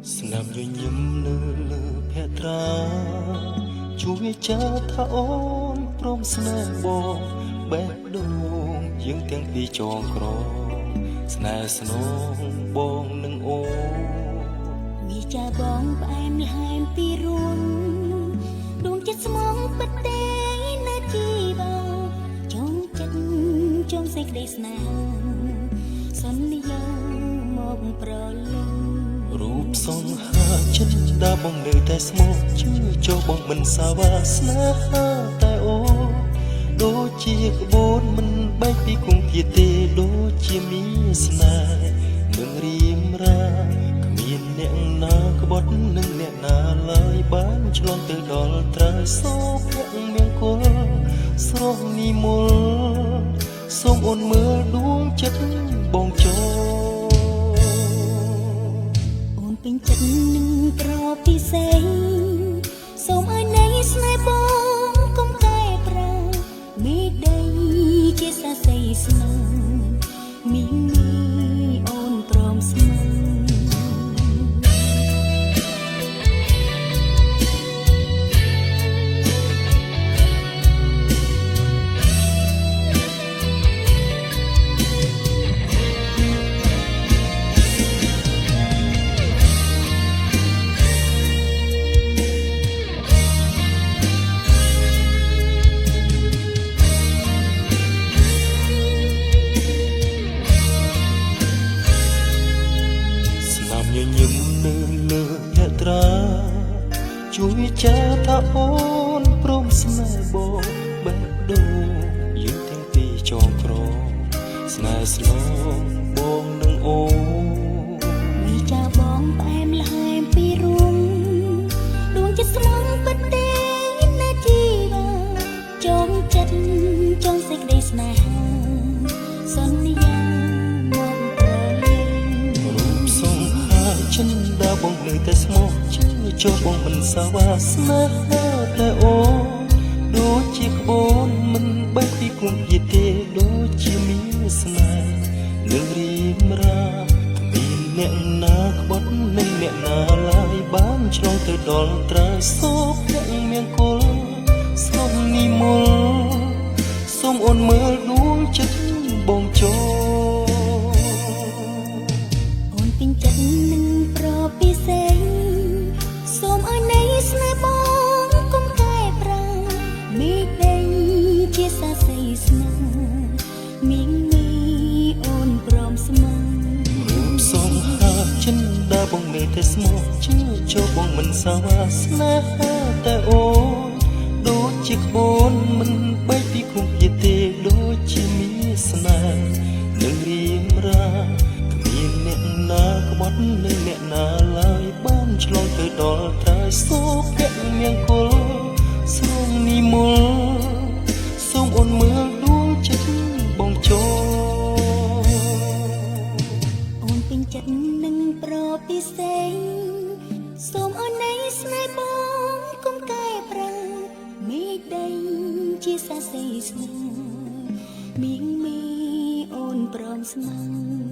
ស្នាមញញឹមនៅលើភក្ត្រាជួយចាថាអូនព្រមស្នេហ៍បងបេះដូងយើងទាំងពីរចងក្រងស្នេហ៍ស្នងបងនឹងអូន វាចាបងផ្អែមល្ហែមពីរួងដួងចិត្តស្មងពិតទេនៅជីវ៉ាចងចិត្តចងសេចក្តីស្នេហាសន្យាមកប្រលឹង រូបសង្ហាចិនដាបងនៅតែស្មោះជឿចុះបងមិនសាវ៉ាស្នេហាតែអូនដូចជាក្បូនមិនបែកពីគង្គាទេដូចជាមានស្នេហ៍នឹងរៀមរាគ្មានអ្នកណាក្បត់នឹងអ្នកណាឡើយបានឆ្លងទៅដល់ត្រើយសោភៈមង្គលស្រស់និមលសូមអូនមើលដួងចិត្តបងចូល អូនពេញចិត្តនឹងប្រពិសេសសូមឲ្យនៃស្នេហ៍បងកុំកែប្រែមេដីជាសាសីស្នេហ៍មានមីអូនព្រមស្មឹង ស្នាមញញឹមនៅលើភក្ត្រាជួយចាថាអូនព្រមស្នេហ៍បងបេះដូងយើងទាំងពីរចងក្រងស្នេហ៍ស្នងបងនឹងអូន វាចាបងផ្អែមល្ហែមពីរួងដួងចិត្តស្មងពិតទេណាជីវ៉ាចងចិត្តចងសេចក្តីស្នេហាសន្យាមកប្រលឹង រូបសង្ហាចិនដាបងនៅតែស្មោះជឿចុះបងមិនសាវ៉ាស្នេហាតែអូនដូចជាក្បូនមិនបែកពីគង្គាទេដូចជាមានស្នេហ៍នឹងរៀមរាគ្មានអ្នកណាក្បត់នឹងអ្នកណាឡើយបានឆ្លងទៅដល់ត្រើយសោភៈមង្គលស្រស់និមលសូមអូនមើលដួងចិត្តបងចូល អូនពេញចិត្តនឹងប្រពិសេសសូមឲ្យនៃស្នេហ៍បងកុំកែប្រែមេដីជាសាសីស្នេហ៍មីងមីអូនព្រមស្មឹង រូបសង្ហាចិនដាបងនៅតែស្មោះជឿចូលបងមិនសាវ៉ាស្នេហាតែអូនដូចជាក្បូនមិនបែកពីគង្គាទេដូចជាមានស្នេហ៍នឹងរៀមរាគ្មានអ្នកណាក្បត់នឹងអ្នកណាឡើយបានឆ្លងទៅដល់ត្រើយសោភៈមង្គលស្រងនិមលសូមអូនមើលដួងចិត្តបងចូល អូនពេញចិត្តនឹងប្រពិសេសសូមអូននៃស្នេហ៍បងកុំកែប្រែមេដីជាសាសីស្នេហ៍មីងមីអូនព្រមស្មឹង